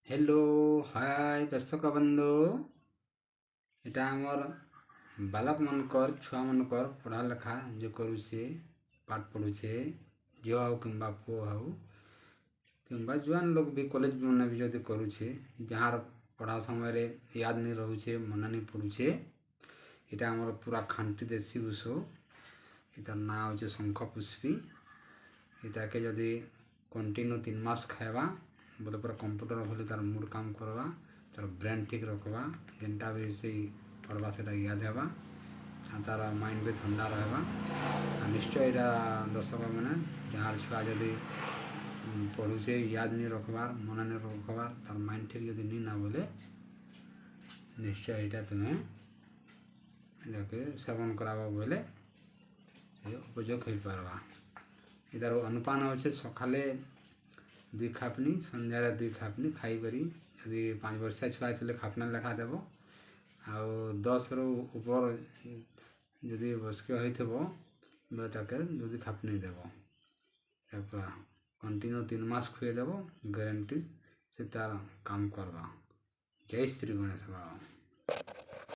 Hello, ହାଏ ଦର୍ଶକ ବନ୍ଧୁ। ଏଟା ଆମର୍ ବାଲକମାନଙ୍କର, ଛୁଆମାନଙ୍କର ପଢ଼ା ଲେଖା ଯେ କରୁଛେ, ପାଠ ପଢ଼ୁଛେ, ଝିଅ ହଉ କିମ୍ବା ପୁଅ ହଉ କିମ୍ବା ଜୁଆନ୍ ଲୋକ୍ ବି, କଲେଜ୍ ମାନେ ବି ଯଦି କରୁଛେ, ଯାହାର ପଢ଼ା ସମୟରେ ୟାଦ୍ ନି ରହୁଛେ, ମନେ ନି ପଡ଼ୁଛେ, ଏଇଟା ଆମର ପୁରା ଖାଣ୍ଟି ଦେଶୀ ଔଷଧ। ଏଟାର ନାଁ ହଉଛେ ଶଙ୍ଖ ପୁଷ୍ପି। ଏଟାକେ ଯଦି କଣ୍ଟିନ୍ୟୁ 3 ମାସ ଖାଇବା ବୋଲେ ପୁରା କମ୍ପ୍ୟୁଟର ଭଳି ତାର ମୁଡ୍ କାମ କରବା, ତାର ବ୍ରେନ୍ ଠିକ୍ ରଖବା, ଯେନ୍ଟା ବି ସେଇ ପଢ଼ବା ସେଟା ୟାଦ୍ ହେବା ଆଉ ତାର ମାଇଣ୍ଡ ବି ଥଣ୍ଡା ରହିବା। ଆଉ ନିଶ୍ଚୟ ଏଇଟା ଦର୍ଶକ ମାନେ, ଯାହାର ଛୁଆ ଯଦି ପଢ଼ୁଛେ, ୟାଦ୍ ନି ରଖବାର୍, ମନେ ନି ରଖବାର୍, ତାର ମାଇଣ୍ଡ ଠିକ୍ ଯଦି ନି ନା ବୋଲେ ନିଶ୍ଚୟ ଏଇଟା ତୁମେ ଏଟାକେ ସେବନ କରାବ ବୋଇଲେ ସେ ଉପଯୋଗ ହେଇପାରବା। ଏଟାର ଅନୁପାନ ହଉଛେ ସକାଲେ 2 ଖାପନି, ସନ୍ଧ୍ୟାରେ 2 ଖାପନି ଖାଇକରି। ଯଦି 5 ବର୍ଷିଆ ଛୁଆ ହେଇଥିଲେ ଖାପନା ଲେଖା ଦେବ ଆଉ 10ରୁ ଉପର ଯଦି ବୟସ୍କ ହେଇଥିବ ବୋଲେ ତାକେ 2 ଖାପନି ଦେବ। ପୁରା କଣ୍ଟିନ୍ୟୁ 3 ମାସ ଖୁଏଇଦେବ, ଗ୍ୟାରେଣ୍ଟି ସେ ତାର କାମ କରବା। ଜୟ ଶ୍ରୀ ଗଣେଶ ବାବା।